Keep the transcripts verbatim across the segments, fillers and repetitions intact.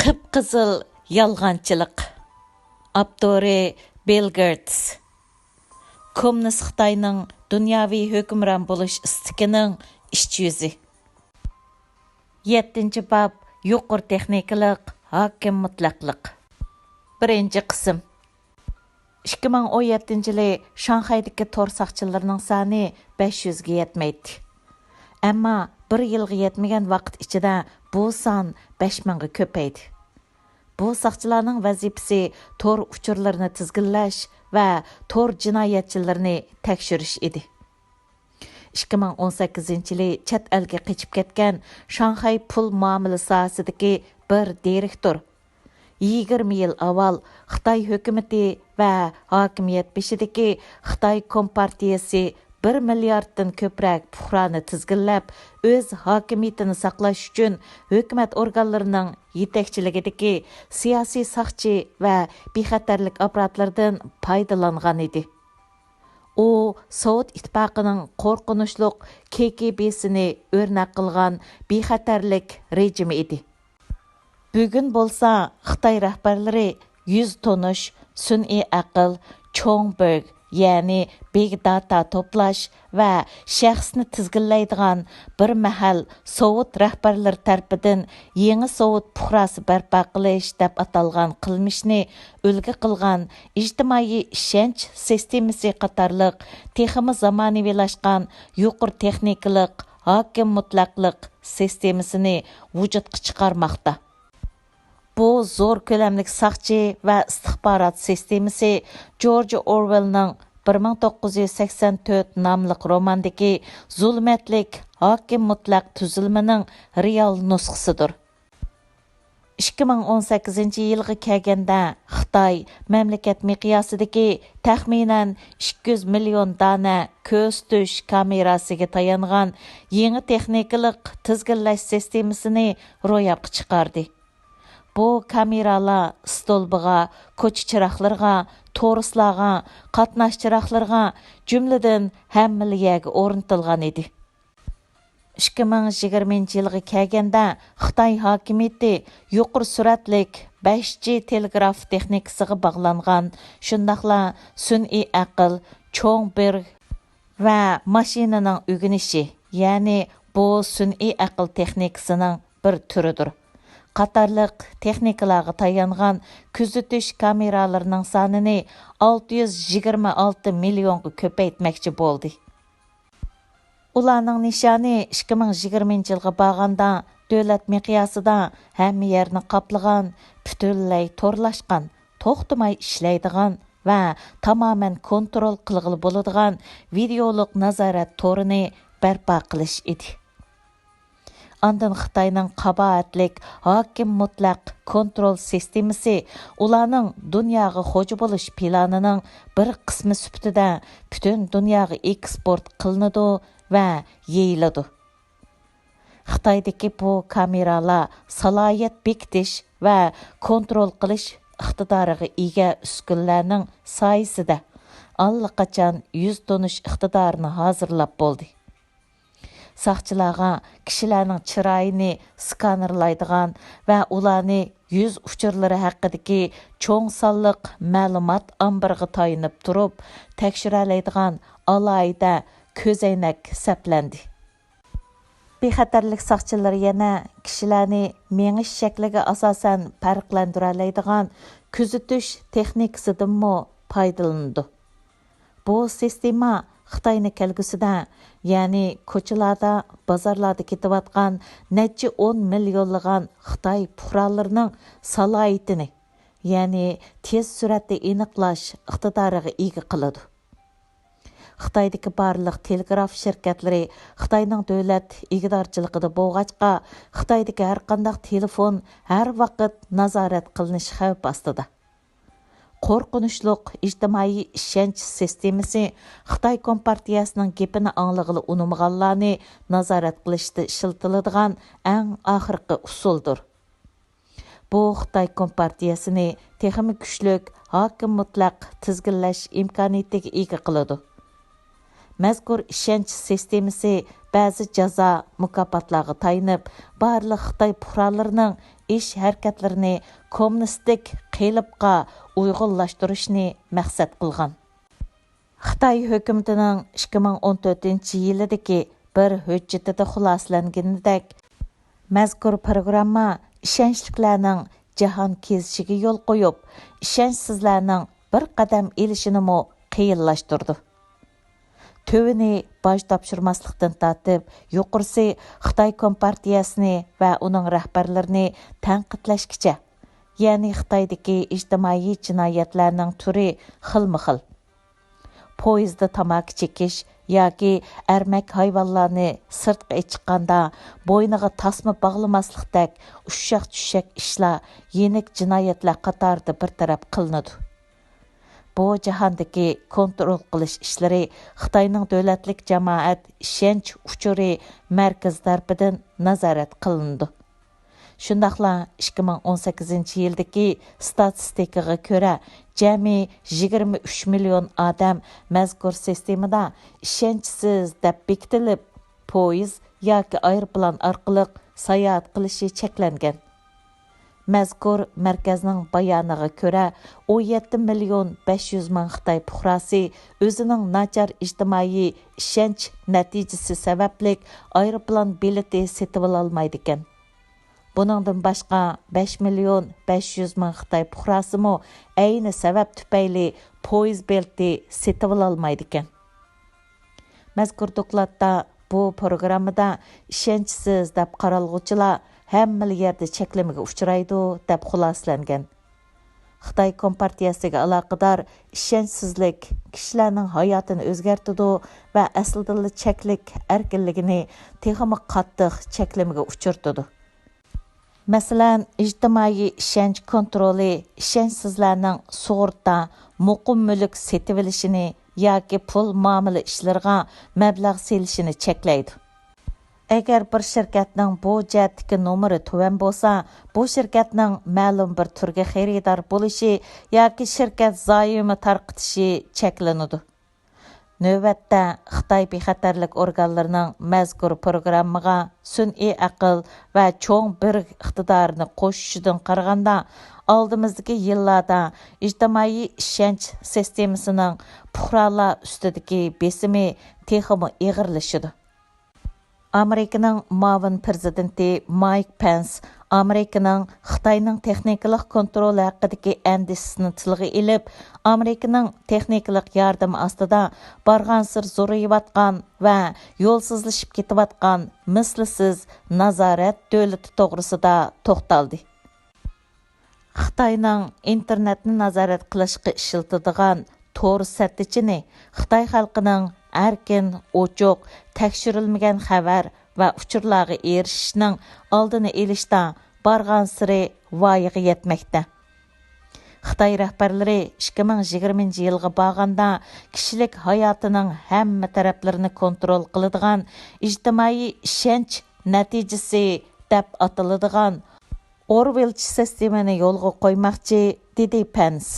قىپقىزىل يالغانچىلىق. ئاپتورى بىل گېيتس. كوممۇنىست خىتاينىڭ دۇنياۋى ھۆكۈمران بولۇش ئىستىكىنىڭ ئىچ يۈزى. يەتتىنچى باب، يۇقىرى تېخنىكىلىق ھاكىم مۇتلەقلىق. بىرىنچى قىسىم. ئىككى مىڭ ئون يەتتىنچى يىلى شاڭخەيدىكى تور ساقچىلىرىنىڭ سانى بەش يۈزگە يەتمەيتتى. ئەمما بىر يىلغا يەتمىگەن ۋاقىت ئىچىدە بۇ سان بەش مىڭغا كۆپەيدى. بۇ ساقچىلارنىڭ ۋەزىپىسى تور ئۇچۇرلىرىنى تىزگىنلەش ۋە تور جىنايەتچىلىرىنى تەكشۈرۈش ئىدى. ئىككى مىڭ ئون سەككىزىنچى يىلى چەت ئەلگە قېچىپ كەتكەن شاڭخەي پۇل مۇئامىلە ساھەسىدىكى بىر دىرېكتور يىگىرمە يىل ئاۋۋال خىتاي ھۆكۈمىتى ۋە ھاكىمىيەت بېشىدىكى خىتاي كومپارتىيىسى بىر مىلياردتىن كۆپرەك پۇقرانى تىزگىنلەپ، ئۆز ھاكىمىيىتىنى ساقلاش ئۈچۈن ھۆكۈمەت ئورگانلىرىنىڭ يېتەكچىلىكىدىكى سىياسىي ساقچى ۋە بىخەتەرلىك ئاپپاراتلىرىدىن پايدىلانغان ئىدى. ئۇ سوۋېت ئىتتىپاقىنىڭ قورقۇنچلۇق كې گې بېسىنى ئۆرنەك قىلغان بىخەتەرلىك رېجىمى ئىدى. بۈگۈن بولسا خىتاي رەھبەرلىرى يۈز تونۇش، سۈنئىي ئەقىل، چوڭبېرگ، يەنى بىگ داتا توپلاش ۋە شەخسنى تىزگىنلەيدىغان بىر مەھەل سوۋېت رەھبەرلىرى تەرىپىدىن يېڭى سوۋېت پۇقراسى بەرپا قىلىش دەپ ئاتالغان قىلمىشنى ئۈلگە قىلغان ئىجتىمائىي ئىشەنچ سىستېمىسى قاتارلىق تېخىمۇ زامانىۋىلاشقان يۇقىرى تېخنىكىلىق ھاكىم مۇتلەقلىق سىستېمىسىنى ۋۇجۇدقا چىقارماقتا. بۇ زور كۆلەملىك ساقچى ۋە ئىستىخبارات سىستېمىسى جورج ئورۋېلنىڭ بىر مىڭ توققۇز يۈز سەكسەن تۆت ناملىق روماندىكى زۇلمەتلىك ھاكىم مۇتلەق تۈزۈلمىنىڭ رېئال نۇسخىسىدۇر. ئىككى مىڭ ئون سەككىزىنچى يىلغا كەلگەندە، خىتاي مەملىكەت مىقياسىدىكى تەخمىنەن ئىككى يۈز مىليون دانە كۆزىتىش كامېراسىغا تايانغان يېڭى تېخنىكىلىق تىزگىنلەش سىستېمىسىنى روياپقا چىقاردى. بۇ كامېرالار ئىستولپىغا، كوچا چىراغلىرىغا، تورۇسلارغا، قاتناش چىراغلىرىغا، جۈملىدىن ھەممىلا يەرگە ئورنىتىلغان ئىدى. ئىككى مىڭ يىگىرمىنچى يىلغا كەلگەندە، خىتاي ھاكىمىيىتى يۇقىرى سۈرئەتلىك بەش جى تېلېگراف تېخنىكىسىغا باغلانغان، شۇنداقلا سۈنئىي ئەقىل، چوڭبېرگ ۋە ماشىنىنىڭ ئۆگىنىشى، يەنى بۇ سۈنئىي ئەقىل تېخنىكىسىنىڭ بىر تۈرىدۇر، قاتارلىق تېخنىكىلارغا تايانغان كۆزىتىش كامېرالىرىنىڭ سانىنى ئالتە يۈز يىگىرمە ئالتە مىليونغا كۆپەيتمەكچى بولدى. ئۇلارنىڭ نىشانى ئىككى مىڭ يىگىرمىنچى يىلغا بارغاندا دۆلەت مىقياسىدا ھەممە يەرنى قاپلىغان، پۈتۈنلەي تورلاشقان، توختىماي ئىشلەيدىغان ۋە تامامەن كونترول قىلغىلى بولىدىغان ۋىدېئولۇق نازارەت تورىنى بەرپا قىلىش ئىدى. ئاندىن خىتاينىڭ قاباھەتلىك ھاكىم مۇتلەق كونترول سىستېمىسى ئۇلارنىڭ دۇنياغا خوجا بولۇش پىلانىنىڭ بىر قىسمى سۈپىتىدە پۈتۈن دۇنياغا ئېكسپورت قىلىنىدۇ ۋە يېيىلىدۇ. خىتايدىكى بۇ كامېرالار سالاھىيەت بېكىتىش ۋە كونترول قىلىش ئىقتىدارىغا ئىگە ئۈسكۈنىلەرنىڭ سايىسىدە ئاللىقاچان يۈز تونۇش ئىقتىدارىنى ھازىرلاپ بولدى. ساقچىلارغا كىشىلەرنىڭ چىرايىنى سكانېرلايدىغان ۋە ئۇلارنى يۈز ئۇچۇرلىرى ھەققىدىكى چوڭ سانلىق مەلۇمات ئامبىرىغا تايىنىپ تۇرۇپ تەكشۈرەلەيدىغان ئالاھىدە كۆزەينەك سەپلەندى. بىخەتەرلىك ساقچىلىرى يەنە كىشىلەرنى مېڭىش شەكلىگە ئاساسەن پەرقلەندۈرەلەيدىغان كۆزىتىش تېخنىكىسىدىنمۇ پايدىلىنىدۇ. بۇ سىستېما خىتاينى كەلگۈسىدە، يەنى كوچىلاردا، بازارلاردا كېتىۋاتقان نەچچە ئون مىليونلىغان خىتاي پۇقرالىرىنىڭ سالاھىيىتىنى، يەنى تېز سۈرئەتتە ئېنىقلاش ئىقتىدارىغا ئىگە قىلىدۇ. خىتايدىكى بارلىق تېلېگراف شىركەتلىرى خىتاينىڭ دۆلەت ئىگىدارچىلىقىدا بولغاچقا، خىتايدىكى ھەرقانداق تېلېفون ھەر ۋاقىت نازارەت قىلىنىش خەۋپى ئاستىدا. قورقۇنچلۇق ئىجتىمائىي ئىشەنچ سىستېمىسى خىتاي كومپارتىيەسىنىڭ گېپىنى ئاڭلىغىلى ئۇنىمىغانلارنى نازارەت قىلىشتا ئىشلىتىلىدىغان ئەڭ ئاخىرقى ئۇسۇلدۇر. بۇ خىتاي كومپارتىيەسىنى تېخىمۇ كۈچلۈك ھاكىم مۇتلەق تىزگىنلەش ئىمكانىيىتىگە ئىگە قىلىدۇ. مەزكۇر ئىشەنچ سىستېمىسى بەزى جازا، مۇكاپاتلارغا تايىنىپ، بارلىق خىتاي پۇقرالىرىنىڭ ئىش ھەرىكەتلىرىنى كوممۇنىستىك قېلىپقا ئۇيغۇنلاشتۇرۇشنى مەقسەت قىلغان. خىتاي ھۆكۈمىتىنىڭ ئىككى مىڭ ئون تۆتىنچى يىلىدىكى بىر ھۆججىتىدە خۇلاسىلەنگىنىدەك، مەزكۇر پروگرامما ئىشەنچلىكلەرنىڭ جاھان كېزىشىگە يول قويۇپ، ئىشەنچسىزلەرنىڭ بىر قەدەم ئېلىشىنىمۇ قىيىنلاشتۇرىدۇ. تۆۋىنى باج تاپشۇرماسلىقتىن تارتىپ، يۇقىرىسى خىتاي كومپارتىيەسىنى ۋە ئۇنىڭ رەھبەرلىرىنى تەنقىدلەشكىچە، يەنى خىتايدىكى ئىجتىمائىي جىنايەتلەرنىڭ تۈرى خىلمۇ خىل. پويىزدا تاماكا چېكىش ياكى ئەرمەك ھايۋانلارنى سىرتقا ئېچىققاندا بوينىغا تاسما باغلىماسلىقتەك ئۇششاق-چۈششەك ئىشلار يېنىك جىنايەتلەر قاتارىدا بىر تەرەپ قىلىنىدۇ. بۇ جاھاندىكى كونترول قىلىش ئىشلىرى خىتاينىڭ دۆلەتلىك جامائەت ئىشەنچ ئۇچۇرى مەركىزى تەرىپىدىن نازارەت قىلىنىدۇ. شۇنداقلا ئىككى مىڭ ئون سەككىزىنچى يىلدىكى ستاتىستىكىغا كۆرە، جەمئىي يىگىرمە ئۈچ مىليون ئادەم مەزكۇر سىستېمىدا ئىشەنچسىز دەپ بېكىتىلىپ، پويىز ياكى ئايروپىلان ئارقىلىق ساياھەت قىلىشى چەكلەنگەن. مەزكۇر مەركەزنىڭ بايانىغا كۆرە، ئون يەتتە مىليون بەش يۈز مىڭ خىتاي پۇقراسى ئۆزىنىڭ ناچار ئىجتىمائىي ئىشەنچ نەتىجىسى سەۋەبلىك ئايروپىلان بېلىتى سېتىۋالالمايدىكەن. بۇنىڭدىن باشقا، بەش مىليون بەش يۈز مىڭ خىتاي پۇقراسىمۇ ئەينى سەۋەب تۈپەيلى پويىز بېلىتى سېتىۋالالمايدىكەن. مەزكۇر دوكلاتتا بۇ پروگراممىدا ئىشەنچسىز دەپ قارالغۇچىلار ھەممىلا يەردە چەكلىمىگە ئۇچرايدۇ، دەپ خۇلاسىلەنگەن. خىتاي كومپارتىيەسىگە ئالاقىدار ئىشەنچسىزلىك كىشىلەرنىڭ ھاياتىنى ئۆزگەرتىدۇ ۋە ئەسلىدىنلا چەكلىك ئەركىنلىكىنى تېخىمۇ قاتتىق چەكلىمىگە ئۇچرىتىدۇ. مەسىلەن، ئىجتىمائىي ئىشەنچ كونترولى ئىشەنچسىزلەرنىڭ سۇغۇرتا، مۇقىم مۈلۈك سېتىۋېلىشىنى ياكى پۇل مۇئامىلە ئىشلىرىغا مەبلەغ سېلىشىنى چەكلەيدۇ. ئەگەر بىر شىركەتنىڭ بۇ جەھەتتىكى نومۇرى تۆۋەن بولسا، بۇ شىركەتنىڭ مەلۇم بىر تۈرگە خېرىدار بولۇشى ياكى شىركەت زايومى تارقىتىشى چەكلىنىدۇ. نۆۋەتتە، خىتاي بىخەتەرلىك ئورگانلىرىنىڭ مەزكۇر پروگراممىغا سۈنئىي ئەقىل ۋە چوڭ بىر ئىقتىدارىنى قوشۇشىدىن قارىغاندا، ئالدىمىزدىكى يىللاردا ئىجتىمائىي ئىشەنچ سىستېمىسىنىڭ پۇقرالار ئۈستىدىكى بېسىمى تېخىمۇ ئېغىرلىشىدۇ. ئامېرىكىنىڭ مۇئاۋىن پىرېزىدېنتى مايك پېنس ئامېرىكىنىڭ خىتاينىڭ تېخنىكىلىق كونترولى ھەققىدىكى ئەندىشىسىنى تىلغا ئېلىپ، ئامېرىكىنىڭ تېخنىكىلىق ياردىمى ئاستىدا بارغانسېرى زورىيىۋاتقان ۋە يولسىزلىشىپ كېتىۋاتقان مىسلىسىز نازارەت دۆلىتى توغرىسىدا توختالدى. خىتاينىڭ ئىنتېرنېتنى نازارەت قىلىشقا ئىشلىتىدىغان تور سەتتىچىنى خىتاي خەلقىنىڭ ئەركىن، ئوچۇق، تەكشۈرۈلمىگەن خەۋەر ۋە ئۇچۇرلارغا ئېرىشىشنىڭ ئالدىنى ئېلىشتا بارغانسېرى ۋايىغا يەتمەكتە. خىتاي رەھبەرلىرى ئىككى مىڭ يىگىرمىنچى يىلغا بارغاندا كىشىلىك ھاياتىنىڭ ھەممە تەرەپلىرىنى كونترول قىلىدىغان ئىجتىمائىي ئىشەنچ نەتىجىسى دەپ ئاتىلىدىغان ئورۋېلچە سىستېمىنى يولغا قويماقچى، دېدى پېنس.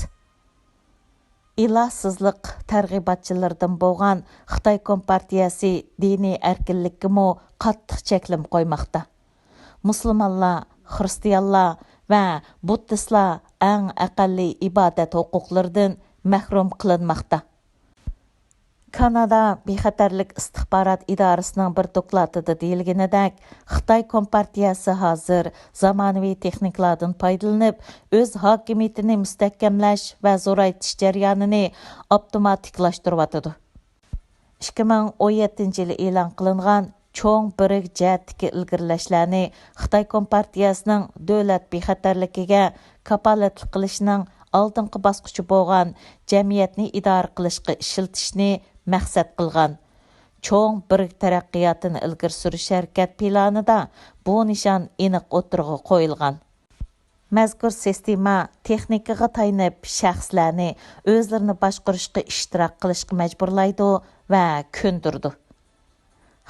ئىلاھسىزلىق تەرغىباتچىلىرىدىن بولغان خىتاي كومپارتىيەسى دىنىي ئەركىنلىككىمۇ قاتتىق چەكلىمە قويماقتا. مۇسۇلمانلار، خىرىستىيانلار ۋە بۇددىستلار ئەڭ ئەقەللىي ئىبادەت ھوقۇقلىرىدىن مەھرۇم قىلىنماقتا. كانادا بىخەتەرلىك ئىستىخبارات ئىدارىسىنىڭ بىر دوكلاتىدا دېيىلگىنىدەك، خىتاي كومپارتىيەسى ھازىر زامانىۋى تېخنىكىلاردىن پايدىلىنىپ، ئۆز ھاكىمىيىتىنى مۇستەھكەملەش ۋە زورايتىش جەريانىنى ئاپتوماتىكلاشتۇرۇۋاتىدۇ. ئىككى مىڭ ئون يەتتىنچى يىلى ئېلان قىلىنغان چوڭ بىرىك جەھەتتىكى ئىلگىرىلەشلەرنى خىتاي كومپارتىيەسىنىڭ دۆلەت بىخەتەرلىكىگە كاپالەتلىك قىلىشنىڭ ئالدىنقى باسقۇچى بولغان جەمئىيەتنى ئىدارە قىلىشقا ئىشلىتىشنى مەقسەت قىلغان چوڭ بىرىك تەرەققىياتىنى ئىلگىرى سۈرۈش ھەرىكەت پىلانىدا بۇ نىشان ئېنىق ئوتتۇرىغا قويۇلغان. مەزكۇر سىستېما تېخنىكىغا تايىنىپ شەخسلەرنى ئۆزلىرىنى باشقۇرۇشقا ئىشتىراك قىلىشقا مەجبۇرلايدۇ ۋە كۆندۈرىدۇ.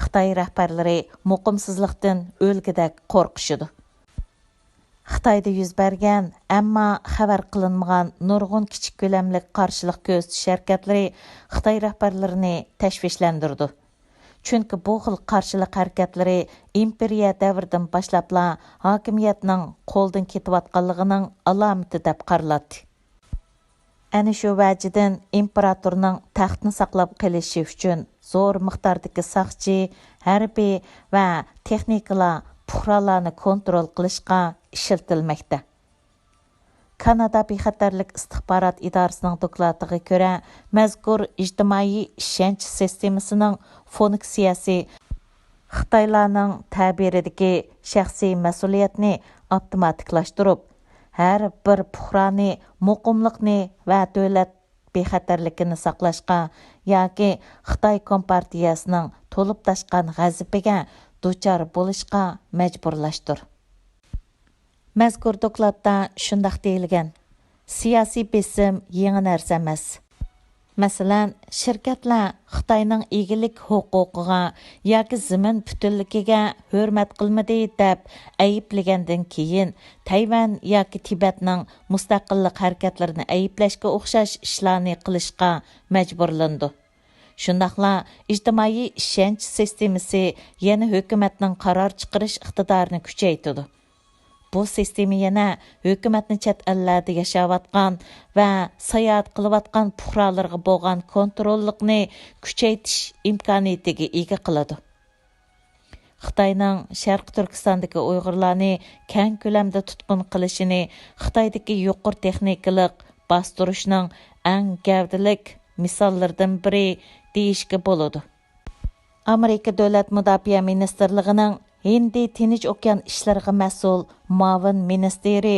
خىتاي رەھبەرلىرى مۇقىمسىزلىقتىن ئۆلگۈدەك قورقۇشىدۇ. خىتايدا يۈز بەرگەن، ئەمما خەۋەر قىلىنمىغان نۇرغۇن كىچىك كۆلەملىك قارشىلىق كۆرسىتىش ھەرىكەتلىرى خىتاي رەھبەرلىرىنى تەشۋىشلەندۈرىدۇ. چۈنكى بۇ خىل قارشىلىق ھەرىكەتلىرى ئىمپېرىيە دەۋرىدىن باشلاپلا ھاكىمىيەتنىڭ قولدىن كېتىۋاتقانلىقىنىڭ ئالامىتى دەپ قارىلاتتى. ئەنە شۇ ۋەجىدىن ئىمپېراتورنىڭ تەختنى ساقلاپ قېلىشى ئۈچۈن زور مىقداردىكى ساقچى، ھەربىي ۋە تېخنىكىلار پۇقرالارنى كونترول قىلىشقا ئىشلىتىلمەكتە. كانادا بىخەتەرلىك ئىستىخبارات ئىدارىسىنىڭ دوكلاتىغا كۆرە، مەزكۇر ئىجتىمائىي ئىشەنچ سىستېمىسىنىڭ فۇنكسىيەسى خىتايلارنىڭ تەبىرىدىكى شەخسىي مەسئۇلىيەتنى ئاپتوماتىكلاشتۇرۇپ، ھەر بىر پۇقرانى، مۇقىملىقنى ۋە دۆلەت بىخەتەرلىكىنى ساقلاشقا ياكى خىتاي كومپارتىيەسىنىڭ تولۇپ تاشقان غەزىپىگە دۇچار بولۇشقا مەجبۇرلاشتۇر. مەزكۇر دوكلاتتا شۇنداق دېيىلگەن: «سىياسىي بېسىم يېڭى نەرسە ئەمەس. مەسىلەن، شىركەتلەر خىتاينىڭ ئىگىلىك ھوقۇقىغا ياكى زېمىن پۈتۈنلۈكىگە ھۆرمەت قىلمىدى دەپ ئەيىبلىگەندىن كېيىن، تەيۋەن ياكى تىبەتنىڭ مۇستەقىللىق ھەرىكەتلىرىنى ئەيىبلەشكە ئوخشاش ئىشلارنى قىلىشقا مەجبۇرلىنىدۇ. شۇنداقلا ئىجتىمائىي ئىشەنچ سىستېمىسى يەنە ھۆكۈمەتنىڭ قارار چىقىرىش ئىقتىدارىنى كۈچەيتىدۇ. بۇ سىستېما يەنە ھۆكۈمەتنى چەت ئەللەردە ياشاۋاتقان ۋە ساياھەت قىلىۋاتقان پۇقرالىرىغا بولغان كونتروللۇقنى كۈچەيتىش ئىمكانىيىتىگە ئىگە قىلىدۇ.» خىتاينىڭ شەرقىي تۈركىستاندىكى ئۇيغۇرلارنى كەڭ كۆلەمدە تۇتقۇن قىلىشىنى خىتايدىكى يۇقىرى تېخنىكىلىق باستۇرۇشنىڭ ئەڭ گەۋدىلىك مىساللىرىدىن بىرى دېيىشكە بولىدۇ. ئامېرىكا دۆلەت مۇداپىئە مىنىستىرلىقىنىڭ ھىندى تىنچ ئوكيان ئىشلىرىغا مەسئۇل مۇئاۋىن مىنىستىرى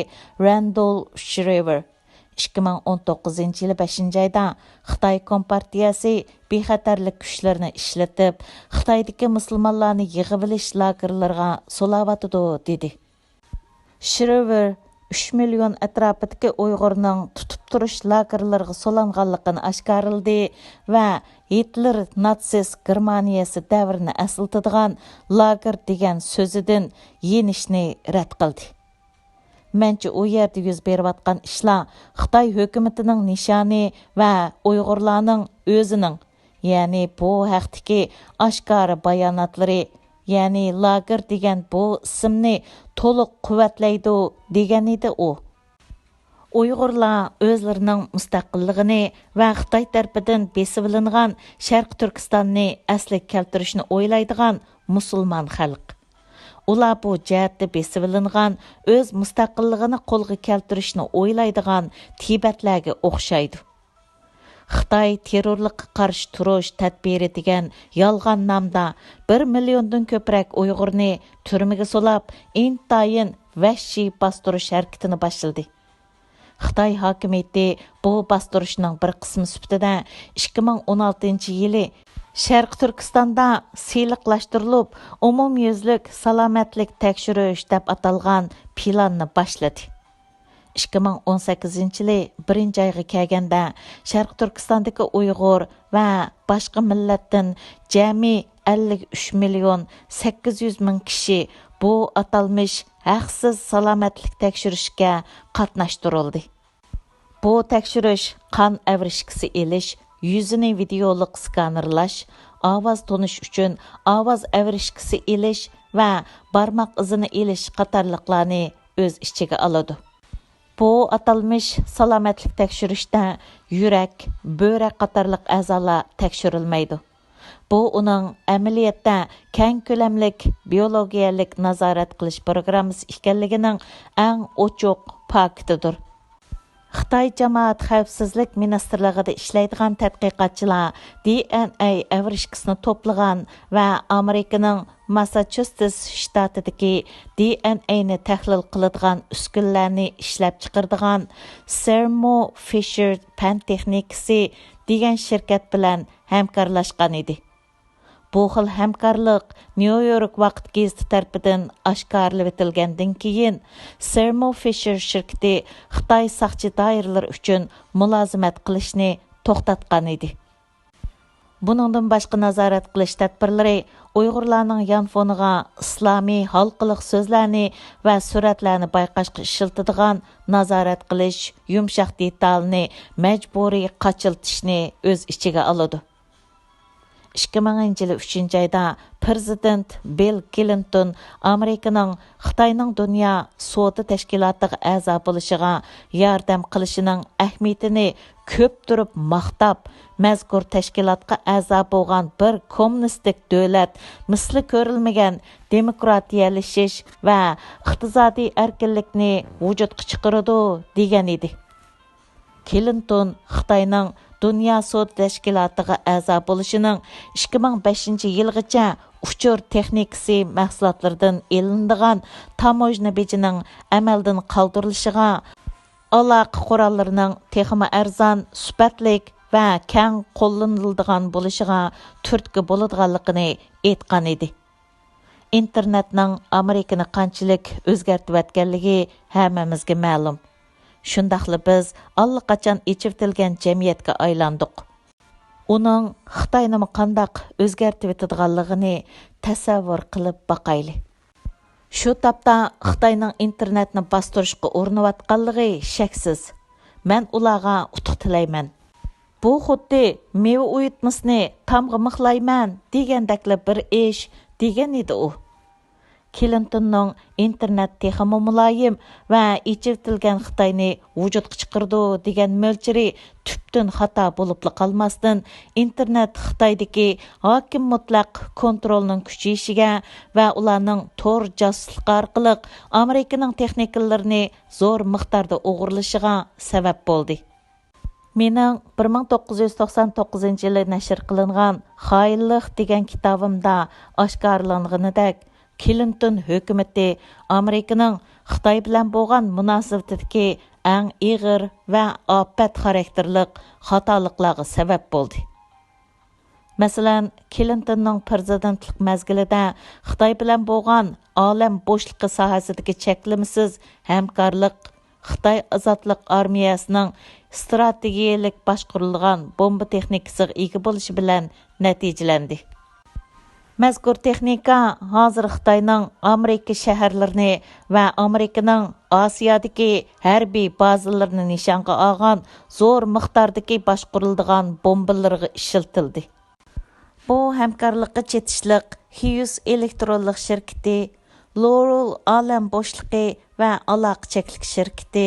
رەندول شرېۋېر ئىككى مىڭ ئون توققۇزىنچى يىلى بەشىنچى ئايدا خىتاي كومپارتىيەسى بىخەتەرلىك كۈچلىرىنى ئىشلىتىپ، خىتايدىكى مۇسۇلمانلارنى يىغىۋېلىش لاگېرلىرىغا سولاۋاتىدۇ، دېدى. شرېۋېر ئۈچ مىليون ئەتراپىدىكى ئۇيغۇرنىڭ تۇتۇپ تۇرۇش لاگېرلىرىغا سولانغانلىقىنى ئاشكارىلىدى ۋە ھىتلېر ناتسىست گېرمانىيەسى دەۋرىنى ئەسلىتىدىغان لاگېر دېگەن سۆزىدىن يېنىشنى رەت قىلدى. مەنچە ئۇ يەردە يۈز بېرىۋاتقان ئىشلار خىتاي ھۆكۈمىتىنىڭ نىشانى ۋە ئۇيغۇرلارنىڭ ئۆزىنىڭ، يەنى بۇ ھەقتىكى ئاشكارا باياناتلىرى، يەنى لاگېر دېگەن بۇ ئىسىمنى تولۇق قۇۋۋەتلەيدۇ، دېگەنىدى ئۇ. ئۇيغۇرلار ئۆزلىرىنىڭ مۇستەقىللىقىنى ۋە خىتاي تەرىپىدىن بېسىۋېلىنغان شەرقىي تۈركىستاننى ئەسلىگە كەلتۈرۈشنى ئويلايدىغان مۇسۇلمان خەلق. ئۇلار بۇ جەھەتتە بېسىۋېلىنغان، ئۆز مۇستەقىللىقىنى قولغا كەلتۈرۈشنى ئويلايدىغان تىبەتلەرگە ئوخشايدۇ. خىتاي تېررورلۇققا قارشى تۇرۇش تەدبىرى دېگەن يالغان نامدا بىر مىليوندىن كۆپرەك ئۇيغۇرنى تۈرمىگە سولاپ، ئىنتايىن ۋەھشىي باستۇرۇش ھەرىكىتىنى باشلىدى. خىتاي ھاكىمىيىتى بۇ باستۇرۇشنىڭ بىر قىسمى سۈپىتىدە ئىككى مىڭ ئون ئالتىنچى يىلى شەرقىي تۈركىستاندا سىلىقلاشتۇرۇلۇپ، ئومۇميۈزلۈك سالامەتلىك تەكشۈرۈش دەپ ئاتالغان پىلاننى باشلىدى. ئىككى مىڭ ئون سەككىزىنچى يىلى بىرىنچى ئايغا كەلگەندە، شەرقىي تۈركىستاندىكى ئۇيغۇر ۋە باشقا مىللەتتىن جەمئىي ئەللىك ئۈچ مىليون سەككىز يۈز مىڭ كىشى بۇ ئاتالمىش ھەقسىز سالامەتلىك تەكشۈرۈشكە قاتناشتۇرۇلدى. بۇ تەكشۈرۈش قان ئەۋرىشكىسى ئېلىش، يۈزىنى ۋىدېئولۇق سكانېرلاش، ئاۋاز تونۇش ئۈچۈن ئاۋاز ئەۋرىشكىسى ئېلىش ۋە بارماق ئىزىنى ئېلىش قاتارلىقلارنى ئۆز ئىچىگە ئالىدۇ. بۇ ئاتالمىش سالامەتلىك تەكشۈرۈشتە يۈرەك، بۆرەك قاتارلىق ئەزالار تەكشۈرۈلمەيدۇ. بۇ ئۇنىڭ ئەمەلىيەتتە كەڭ كۆلەملىك بىيولوگىيەلىك نازارەت قىلىش پروگراممىسى ئىكەنلىكىنىڭ ئەڭ ئوچۇق پاكىتىدۇر. خىتاي جامائەت خەۋپسىزلىك مىنىستىرلىقىدا ئىشلەيدىغان تەتقىقاتچىلار دى ئېن ئەي ئەۋرىشكىسىنى توپلىغان ۋە ئامېرىكىنىڭ ماسساچۇسېتس شتاتىدىكى دى ئېن ئەينى تەھلىل قىلىدىغان ئۈسكۈنىلەرنى ئىشلەپچىقىرىدىغان سېرمو فىشېر پەن تېخنىكىسى دېگەن شىركەت بىلەن ھەمكارلاشقان ئىدى. بۇ خىل ھەمكارلىق نيۇ يورك ۋاقىت گېزىتى تەرىپىدىن ئاشكارىلىۋېتىلگەندىن كېيىن، سېرمو فىشېر شىركىتى خىتاي ساقچى دائىرىلىرى ئۈچۈن مۇلازىمەت قىلىشنى توختاتقان ئىدى. بۇنىڭدىن باشقا نازارەت قىلىش تەدبىرلىرى ئۇيغۇرلارنىڭ يانفونىغا ئىسلامىي ھالقىلىق سۆزلەرنى ۋە سۈرەتلەرنى بايقاشقا ئىشلىتىدىغان نازارەت قىلىش يۇمشاق دېتالىنى مەجبۇرىي قاچىلىتىشنى ئۆز ئىچىگە ئالىدۇ. ئىككى مىڭىنچى يىلى ئۈچىنچى ئايدا پىرېزىدېنت بىل كلىنتون ئامېرىكىنىڭ خىتاينىڭ دۇنيا سودا تەشكىلاتىغا ئەزا بولۇشىغا ياردەم قىلىشىنىڭ ئەھمىيىتىنى كۆپ تۇرۇپ ماختاپ، مەزكۇر تەشكىلاتقا ئەزا بولغان بىر كوممۇنىستىك دۆلەت مىسلى كۆرۈلمىگەن دېموكراتىيەلىشىش ۋە ئىقتىسادىي ئەركىنلىكنى ۋۇجۇدقا چىقىرىدۇ، دېگەن ئىدى. كلىنتون خىتاينىڭ دۇنيا سودا تەشكىلاتىغا ئەزا بولۇشىنىڭ ئىككى مىڭ بەشىنچى يىلغىچە ئۇچۇر تېخنىكىسى مەھسۇلاتلىرىدىن ئېلىنىدىغان تاموژنا بېجىنىڭ ئەمەلدىن قالدۇرۇلۇشىغا، ئالاقە قوراللىرىنىڭ تېخىمۇ ئەرزان، سۈپەتلىك ۋە كەڭ قوللىنىلىدىغان بولۇشىغا تۈرتكە بولىدىغانلىقىنى ئېيتقان ئىدى. ئىنتېرنېتنىڭ ئامېرىكىنى قانچىلىك ئۆزگەرتىۋەتكەنلىكى ھەممىمىزگە مەلۇم. شۇنداقلا بىز ئاللىقاچان ئېچىۋېتىلگەن جەمئىيەتكە ئايلاندۇق. ئۇنىڭ خىتاينىمۇ قانداق ئۆزگەرتىۋېتىدىغانلىقىنى تەسەۋۋۇر قىلىپ باقايلى. شۇ تاپتا خىتاينىڭ ئىنتېرنېتنى باستۇرۇشقا ئۇرۇنۇۋاتقانلىقى شەكسىز. مەن ئۇلارغا ئۇتۇق تىلەيمەن. بۇ خۇددى مېۋە ئۇيۇتمىسىنى تامغا مىخلايمەن دېگەندەكلا بىر ئىش، دېگەن ئىدى ئۇ. كلىنتوننىڭ ئىنتېرنېت تېخىمۇ مۇلايىم ۋە ئېچىۋېتىلگەن خىتاينى ۋۇجۇدقا چىقىرىدۇ دېگەن مۆلچىرى تۈپتىن خاتا بولۇپلا قالماستىن، ئىنتېرنېت خىتايدىكى ھاكىم مۇتلەق كونترولنىڭ كۈچىيىشىگە ۋە ئۇلارنىڭ تور جاسۇسلۇقى ئارقىلىق ئامېرىكىنىڭ تېخنىكىلىرىنى زور مىقداردا ئوغرىلىشىغا سەۋەب بولدى. مېنىڭ بىر مىڭ توققۇز يۈز توقسان توققۇزىنچى يىلى نەشر قىلىنغان خائىنلىق دېگەن كىتابىمدا ئاشكارىلانغىنىدەك، كلىنتون ھۆكۈمىتى ئامېرىكىنىڭ خىتاي بىلەن بولغان مۇناسىۋىتىدىكى ئەڭ ئېغىر ۋە ئاپەت خاراكتېرلىق خاتالىقلارغا سەۋەب بولدى. مەسىلەن، كلىنتوننىڭ پىرېزىدېنتلىق مەزگىلىدە خىتاي بىلەن بولغان ئالەم بوشلۇقى ساھەسىدىكى چەكلىمىسىز ھەمكارلىق، خىتاي ئازادلىق ئارمىيەسىنىڭ ئىستراتېگىيەلىك باشقۇرۇلىدىغان بومبا تېخنىكىسىغا ئىگە بولۇشى بىلەن نەتىجىلەندى. مەزكۇر تېخنىكا ھازىر خىتاينىڭ ئامېرىكا شەھەرلىرىنى ۋە ئامېرىكىنىڭ ئاسىيادىكى ھەربىي بازىلىرىنى نىشانغا ئالغان زور مىقداردىكى باشقۇرۇلىدىغان بومبىلىرىغا ئىشلىتىلدى. بۇ ھەمكارلىققا چېتىشلىق خىيۇس ئېلېكترونلۇق شىركىتى، لورول ئالەم بوشلۇقى ۋە ئالاقە چەكلىك شىركىتى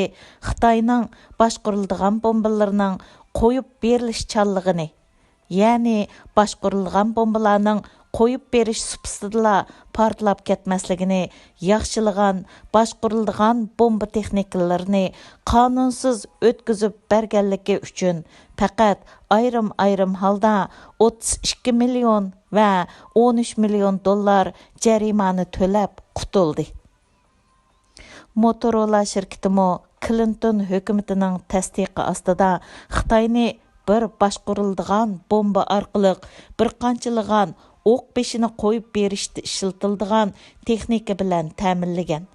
خىتاينىڭ باشقۇرۇلىدىغان بومبىلىرىنىڭ قويۇپ بېرىلىشچانلىقىنى، يەنى باشقۇرۇلغان بومبىلارنىڭ قويۇپ بېرىش سۇپىسىدىلا پارتلاپ كەتمەسلىكىنى ياخشىلىغان باشقۇرۇلىدىغان بومبا تېخنىكىلىرىنى قانۇنسىز ئۆتكۈزۈپ بەرگەنلىكى ئۈچۈن پەقەت ئايرىم-ئايرىم ھالدا ئوتتۇز ئىككى مىليون ۋە ئون ئۈچ مىليون دوللار جەرىمانە تۆلەپ قۇتۇلدى. موتورولا شىركىتىمۇ كلىنتون ھۆكۈمىتىنىڭ تەستىقى ئاستىدا خىتاينى بىر باشقۇرۇلىدىغان بومبا ئارقىلىق بىر قانچىلىغان ئوق بېشىنى قويۇپ بېرىشتە ئىشلىتىلىدىغان تېخنىكا بىلەن تەمىنلىگەن.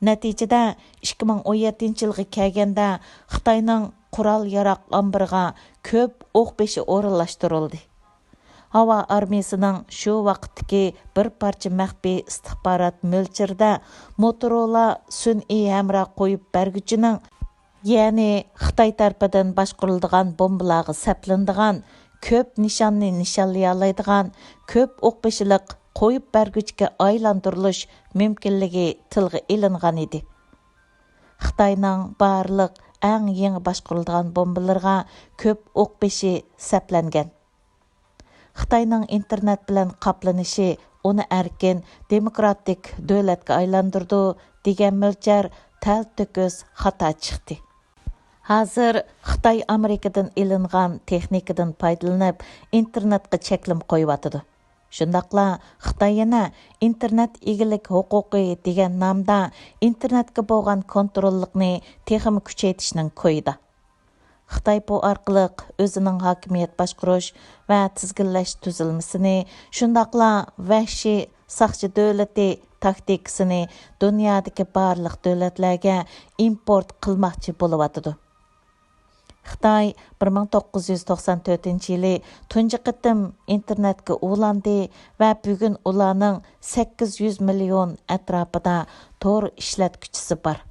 نەتىجىدە، ئىككى مىڭ ئون يەتتىنچى يىلغا كەلگەندە خىتاينىڭ قورال-ياراغ ئامبىرىغا كۆپ ئوق بېشى ئورۇنلاشتۇرۇلدى. ھاۋا ئارمىيىسىنىڭ شۇ ۋاقىتتىكى بىر پارچە مەخپىي ئىستىخبارات مۆلچىرىدە موتورولا سۈنئىي ھەمراھ قويۇپ بەرگۈچىنىڭ، يەنى خىتاي تەرىپىدىن باشقۇرۇلىدىغان بومبىلارغا سەپلىنىدىغان، كۆپ نىشاننى نىشانلىيالايدىغان، كۆپ ئوق بېشىلىق قويۇپ بەرگۈچكە ئايلاندۇرۇلۇش مۇمكىنلىكى تىلغا ئېلىنغان ئىدى. خىتاينىڭ بارلىق ئەڭ يېڭى باشقۇرۇلىدىغان بومبىلىرىغا كۆپ ئوق بېشى سەپلەنگەن. خىتاينىڭ ئىنتېرنېت بىلەن قاپلىنىشى ئۇنى ئەركىن، دېموكراتىك دۆلەتكە ئايلاندۇرىدۇ، دېگەن مۆلچەر تەلتۆكۈس خاتا چىقتى. ھازىر خىتاي ئامېرىكىدىن ئېلىنغان تېخنىكىدىن پايدىلىنىپ، ئىنتېرنېتقا چەكلىمە قويۇۋاتىدۇ. شۇنداقلا خىتاي يەنە ئىنتېرنېت ئىگىلىك ھوقۇقى دېگەن نامدا ئىنتېرنېتكە بولغان كونتروللۇقنى تېخىمۇ كۈچەيتىشنىڭ كويىدا. خىتاي بۇ ئارقىلىق ئۆزىنىڭ ھاكىمىيەت باشقۇرۇش ۋە تىزگىنلەش تۈزۈلمىسىنى، شۇنداقلا ۋەھشىي ساقچى دۆلىتى تاكتىكىسىنى دۇنيادىكى بارلىق دۆلەتلەرگە ئىمپورت قىلماقچى بولۇۋاتىدۇ. خىتاي بىر مىڭ توققۇز يۈز توقسان تۆتىنچى يىلى تۇنجى قېتىم ئىنتېرنېتكە ئۇلاندى ۋە بۈگۈن ئۇلارنىڭ سەككىز يۈز مىليون ئەتراپىدا تور ئىشلەتكۈچىسى بار.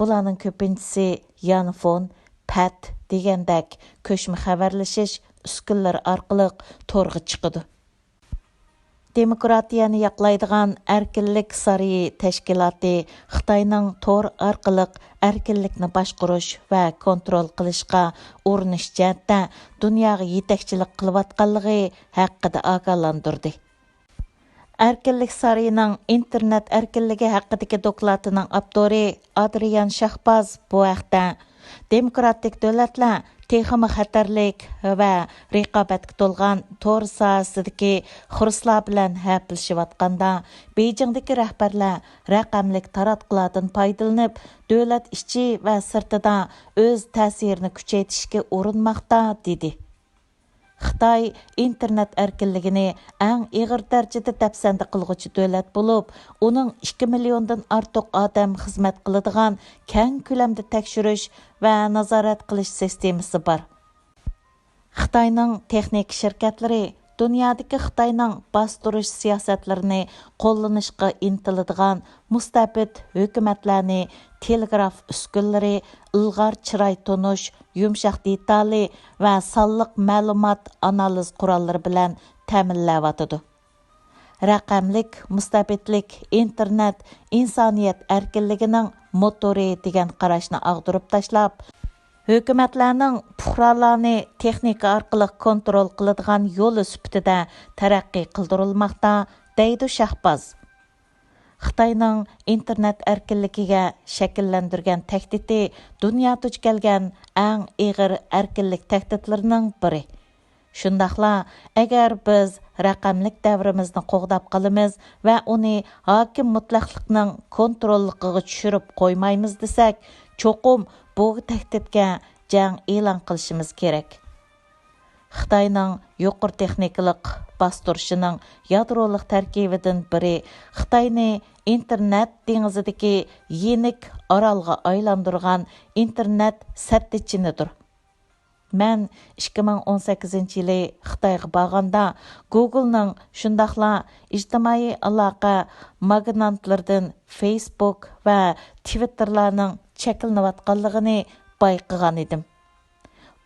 بۇلارنىڭ كۆپىنچىسى يانفون، پەت دېگەندەك كۆچمە خەۋەرلىشىش ئۈسكۈنىلىرى ئارقىلىق تورغا چىقىدۇ. دېموكراتىيەنى ياقلايدىغان ئەركىنلىك سارىيى تەشكىلاتى خىتاينىڭ تور ئارقىلىق ئەركىنلىكنى باشقۇرۇش ۋە كونترول قىلىشقا ئۇرۇنۇش جەھەتتە دۇنياغا يېتەكچىلىك قىلىۋاتقانلىقى ھەققىدە ئاگاھلاندۇردى. ئەركىنلىك سارىيىنىڭ ئىنتېرنېت ئەركىنلىكى ھەققىدىكى دوكلاتىنىڭ ئاپتورى ئادرىيان شاھباز بۇ ھەقتە، دېموكراتىك دۆلەتلەر تېخىمۇ خەتەرلىك ۋە رىقابەتكە تولغان تور ساھەسىدىكى خۇرۇچلار بىلەن ھەپىلىشىۋاتقاندا، بېيجىڭدىكى رەھبەرلەر رەقەملىك تاراتقۇلاردىن پايدىلىنىپ، دۆلەت ئىچى ۋە سىرتىدا ئۆز تەسىرىنى كۈچەيتىشكە ئۇرۇنماقتا، دېدى. خىتاي ئىنتېرنېت ئەركىنلىكىنى ئەڭ ئېغىر دەرىجىدە دەپسەندە قىلغۇچى دۆلەت بولۇپ، ئۇنىڭ ئىككى مىليوندىن ئارتۇق ئادەم خىزمەت قىلىدىغان كەڭ كۆلەمدە تەكشۈرۈش ۋە نازارەت قىلىش سىستېمىسى بار. خىتاينىڭ تېخنىكا شىركەتلىرى دۇنيادىكى خىتاينىڭ باستۇرۇش سىياسەتلىرىنى قوللىنىشقا ئىنتىلىدىغان مۇستەبىت ھۆكۈمەتلەرنى تېلېگراف ئۈسكۈنىلىرى، ئىلغار چىراي تونۇش، يۇمشاق دېتالى ۋە سانلىق مەلۇمات ئانالىز قوراللىرى بىلەن تەمىنلەۋاتىدۇ. رەقەملىك مۇستەبىتلىك، ئىنتېرنېت ئىنسانىيەت ئەركىنلىكىنىڭ موتورى دېگەن قاراشنى ئاغدۇرۇپ تاشلاپ، ھۆكۈمەتلەرنىڭ پۇقرالارنى تېخنىكا ئارقىلىق كونترول قىلىدىغان يولى سۈپىتىدە تەرەققىي قىلدۇرۇلماقتا، دەيدۇ شاھباز. خىتاينىڭ ئىنتېرنېت ئەركىنلىكىگە شەكىللەندۈرگەن تەھدىتى دۇنيا دۇچ كەلگەن ئەڭ ئېغىر ئەركىنلىك تەھدىتلىرىنىڭ بىرى. شۇنداقلا، ئەگەر بىز رەقەملىك دەۋرىمىزنى قوغداپ قالىمىز ۋە ئۇنى ھاكىم مۇتلەقلىقنىڭ كونتروللۇقىغا چۈشۈرۈپ قويمايمىز دېسەك، چوقۇم بۇ تەھدىتكە جەڭ ئېلان قىلىشىمىز كېرەك. خىتاينىڭ يۇقىرى تېخنىكىلىق باستۇرۇشىنىڭ يادرولۇق تەركىبىدىن بىرى خىتاينى ئىنتېرنېت دېڭىزىدىكى يېنىك ئارالغا ئايلاندۇرغان ئىنتېرنېت سەتتىچىنىدۇر. مەن ئىككى مىڭ ئون سەككىزىنچى يىلى خىتايغا بارغاندا، گوگولنىڭ، شۇنداقلا ئىجتىمائىي ئالاقە ماگنانتلىرىدىن فېيسبۇك ۋە تىۋىتتېرلارنىڭ چەكلىنىۋاتقانلىقىنى بايقىغان ئىدىم.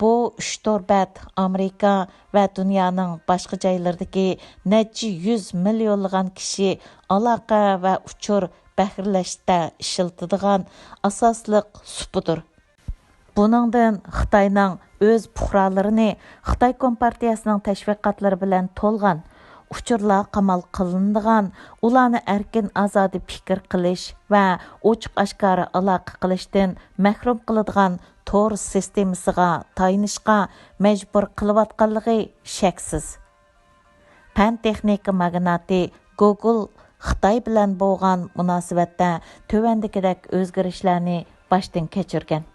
بۇ ئۈچ تور بەت ئامېرىكا ۋە دۇنيانىڭ باشقا جايلىرىدىكى نەچچە يۈز مىليونلىغان كىشى ئالاقە ۋە ئۇچۇر بەھرىلەشتە ئىشلىتىدىغان ئاساسلىق سۇپىدۇر. بۇنىڭدىن خىتاينىڭ ئۆز پۇقرالىرىنى خىتاي كومپارتىيەسىنىڭ تەشۋىقاتلىرى بىلەن تولغان، ئۇچۇرلار قامال قىلىنىدىغان، ئۇلارنى ئەركىن ئازادە پىكىر قىلىش ۋە ئوچۇق ئاشكارا ئالاقە قىلىشتىن مەھرۇم قىلىدىغان تور سىستېمىسىغا تايىنىشقا مەجبۇر قىلىۋاتقانلىقى شەكسىز. پەن تېخنىكا ماگناتى گوگول خىتاي بىلەن بولغان مۇناسىۋەتتە تۆۋەندىكىدەك ئۆزگىرىشلەرنى باشتىن كەچۈرگەن.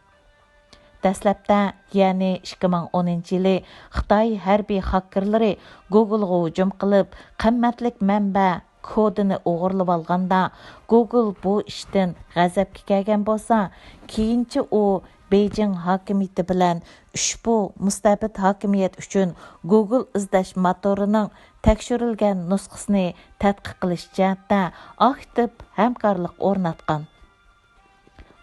دەسلەپتە، يەنى ئىككى مىڭ ئونىنچى يىلى خىتاي ھەربىي خاككېرلىرى گوگولغا ھۇجۇم قىلىپ، قىممەتلىك مەنبە كودىنى ئوغرىلىۋالغاندا، گوگول بۇ ئىشتىن غەزەپكە كەلگەن بولسا، كېيىنچە ئۇ بېيجىڭ ھاكىمىيىتى بىلەن ئۇشبۇ مۇستەبىت ھاكىمىيەت ئۈچۈن گوگول ئىزدەش موتورىنىڭ تەكشۈرۈلگەن نۇسخىسىنى تەتقىق قىلىش جەھەتتە ئاكتىپ ھەمكارلىق ئورناتقان.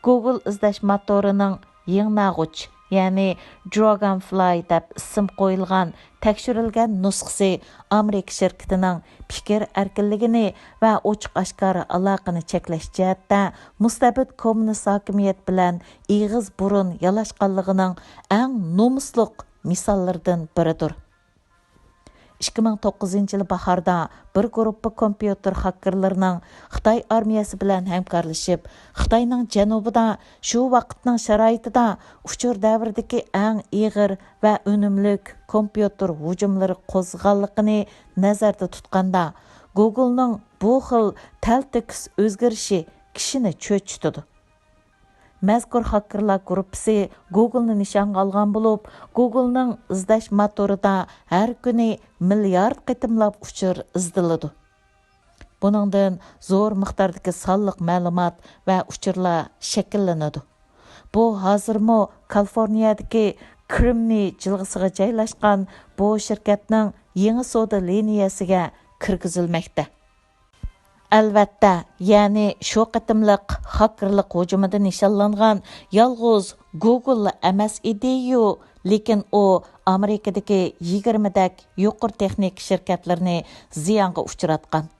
گوگول ئىزدەش موتورىنىڭ يىڭناغۇچ، يەنى دراگونفلاي دەپ ئىسىم قويۇلغان تەكشۈرۈلگەن نۇسخىسى ئامېرىكا شىركىتىنىڭ پىكىر ئەركىنلىكىنى ۋە ئوچۇق ئاشكارا ئالاقىنى چەكلەش جەھەتتە مۇستەبىت كوممۇنىست ھاكىمىيەت بىلەن ئېغىز بۇرۇن يالاشقانلىقىنىڭ ئەڭ نومۇسلۇق مىساللىرىدىن بىرىدۇر. ئىككى مىڭ توققۇزىنچى يىل باھاردا بىر گۇرۇپپا كومپيۇتېر خاككېرلىرىنىڭ خىتاي ئارمىيەسى بىلەن ھەمكارلىشىپ، خىتاينىڭ جەنۇبىدا، شۇ ۋاقىتنىڭ شارائىتىدا ئۇچۇر دەۋرىدىكى ئەڭ ئېغىر ۋە ئۈنۈملۈك كومپيۇتېر ھۇجۇملىرى قوزغىغانلىقىنى نەزەردە تۇتقاندا، گوگولنىڭ بۇ خىل تەلتۆكۈس ئۆزگىرىشى كىشىنى چۆچۈتىدۇ. مەزكۇر خاككېرلار گۇرۇپپىسى گوگولنى نىشانغا ئالغان بولۇپ، گوگولنىڭ ئىزدەش موتورىدا ھەر كۈنى مىليارد قېتىملاپ ئۇچۇر ئىزدىلىدۇ. بۇنىڭدىن زور مىقداردىكى سانلىق مەلۇمات ۋە ئۇچۇرلار شەكىللىنىدۇ. بۇ ھازىرمۇ كالىفورنىيەدىكى كرېمنىي جىلغىسىغا جايلاشقان بۇ شىركەتنىڭ يېڭى سودا لىنىيەسىگە كىرگۈزۈلمەكتە. ئەلۋەتتە، يەنى شۇ قېتىملىق خاكېرلىق ھۇجۇمىدا نىشانلانغان يالغۇز گوگوللا ئەمەس ئىدىيۇ، لېكىن ئۇ ئامېرىكىدىكى يىگىرمىدەك يۇقىرى تېخنىكا شىركەتلىرىنى زىيانغا ئۇچراتقان.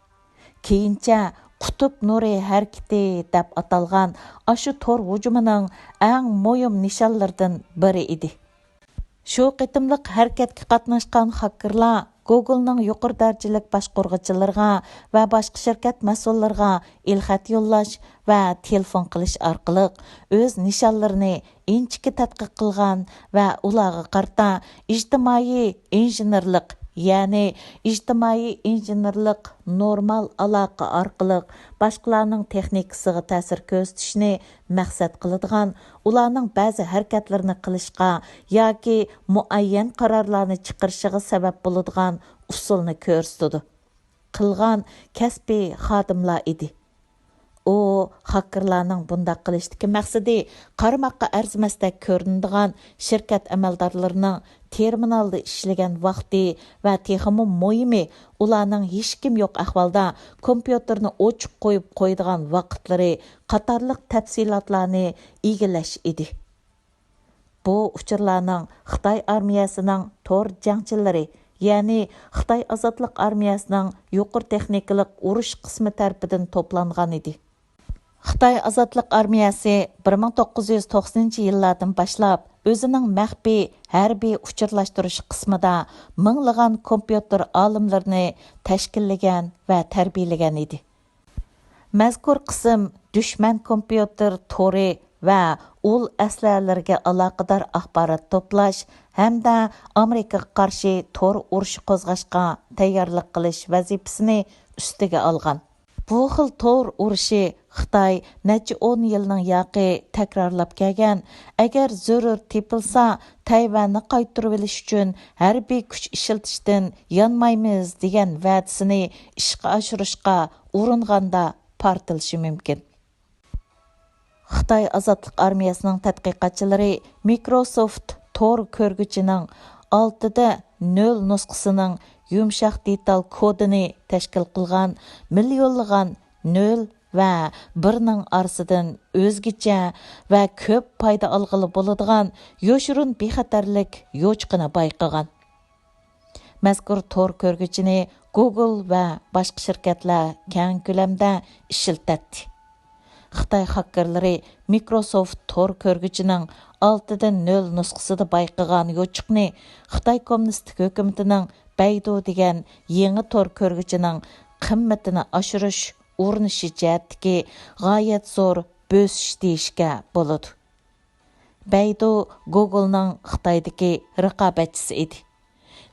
كېيىنچە قۇتۇپ نۇرى ھەرىكىتى دەپ ئاتالغان ئاشۇ تور ھۇجۇمىنىڭ ئەڭ مۇھىم نىشانلىرىدىن بىرى ئىدى. شۇ قېتىملىق ھەرىكەتكە قاتناشقان خاكېرلار گوگولنىڭ يۇقىرى دەرىجىلىك باشقۇرغۇچىلىرىغا ۋە باشقا شىركەت مەسئۇللىرىغا ئېلخەت يوللاش ۋە تېلېفون قىلىش ئارقىلىق ئۆز نىشانلىرىنى ئىنچىكە تەتقىق قىلغان ۋە ئۇلارغا قارىتا ئىجتىمائىي ئىنژېنېرلىق، يەنى ئىجتىمائىي ئىنژېنېرلىق نورمال ئالاقە ئارقىلىق باشقىلارنىڭ تېخنىكىسىغا تەسىر كۆرسىتىشنى مەقسەت قىلىدىغان، ئۇلارنىڭ بەزى ھەرىكەتلىرىنى قىلىشقا ياكى مۇئەييەن قارارلارنى چىقىرىشىغا سەۋەب بولىدىغان ئۇسۇلنى كۆرسىتىدۇ. قىلغان كەسپىي خادىملار ئىدى. ئۇ خاكېرلارنىڭ بۇنداق قىلىشتىكى مەقسىتى قارىماققا ئەرزىمەستەك كۆرۈنىدىغان شىركەت ئەمەلدارلىرىنىڭ تېرمىنالدا ئىشلىگەن ۋاقتى ۋە تېخىمۇ مۇھىمى ئۇلارنىڭ ھېچكىم يوق ئەھۋالدا كومپيۇتېرنى ئوچۇق قويۇپ قويىدىغان ۋاقىتلىرى قاتارلىق تەپسىلاتلارنى ئىگىلەش ئىدى. بۇ ئۇچۇرلارنىڭ خىتاي ئارمىيەسىنىڭ تور جەڭچىلىرى، يەنى خىتاي ئازادلىق ئارمىيەسىنىڭ يۇقىرى تېخنىكىلىق ئۇرۇش قىسمى تەرىپىدىن توپلانغان ئىدى. خىتاي ئازادلىق ئارمىيەسى بىر مىڭ توققۇز يۈز توقسىنىنچى يىللاردىن باشلاپ ئۆزىنىڭ مەخپىي ھەربىي ئۇچۇرلاشتۇرۇش قىسمىدا مىڭلىغان كومپيۇتېر ئالىملىرىنى تەشكىللىگەن ۋە تەربىيەلىگەن ئىدى. مەزكۇر قىسىم دۈشمەن كومپيۇتېر تورى ۋە ئۇل ئەسلىھەلىرىگە ئالاقىدار ئاخبارات توپلاش ھەمدە ئامېرىكىغا قارشى تور ئۇرۇشى قوزغاشقا تەييارلىق قىلىش ۋەزىپىسىنى ئۈستىگە ئالغان. بۇ خىل تور ئۇرۇشى خىتاي نەچچە ئون يىلنىڭ ياقى تەكرارلاپ كەلگەن، ئەگەر زۆرۈر تېپىلسا، تەيۋەننى قايتۇرۇۋېلىش ئۈچۈن ھەربىي كۈچ ئىشلىتىشتىن يانمايمىز دېگەن ۋەدىسىنى ئىشقا ئاشۇرۇشقا ئۇرۇنغاندا پارتلىشى مۇمكىن. خىتاي ئازادلىق ئارمىيەسىنىڭ تەتقىقاتچىلىرى مىكروسوفت تور كۆرگۈچىنىڭ ئالتىدە نۆل نۇسخىسىنىڭ يۇمشاق دېتال كودىنى تەشكىل قىلغان مىليونلىغان نۆل ۋە بىرنىڭ ئارىسىدىن ئۆزگىچە ۋە كۆپ پايدا ئالغىلى بولىدىغان يوشۇرۇن بىخەتەرلىك يوچۇقىنى بايقىغان. مەزكۇر تور كۆرگۈچىنى گوگل ۋە باشقا شىركەتلەر كەڭ كۆلەمدە ئىشلىتەتتى. خىتاي خاككېرلىرى مىكروسوفت تور كۆرگۈچىنىڭ ئالتىدىن نۆل نۇسخىسىدا بايقىغان يوچۇقنى خىتاي كوممۇنىستىك ھۆكۈمىتىنىڭ بەيدۇ دېگەن يېڭى تور كۆرگۈچىنىڭ قىممىتىنى ئاشۇرۇش ئۇرۇنۇشى جەھەتتىكى غايەت زور بۆسۈش دېيىشكە بولىدۇ. بەيدۇ گوگلنىڭ خىتايدىكى رىقابەتچىسى ئىدى.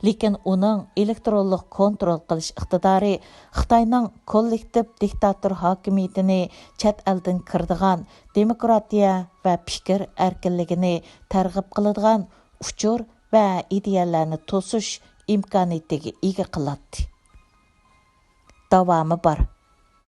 لېكىن ئۇنىڭ ئېلېكترونلۇق كونترول قىلىش ئىقتىدارى خىتاينىڭ كوللېكتىپ دىكتاتور ھاكىمىيىتىنى چەت ئەلدىن كىرىدىغان دېموكراتىيە ۋە پىكىر ئەركىنلىكىنى تەرغىب قىلىدىغان ئۇچۇر ۋە ئىدىيەلەرنى توسۇش ئىمكانىيىتىگە ئىگە قىلاتتى. داۋامى بار.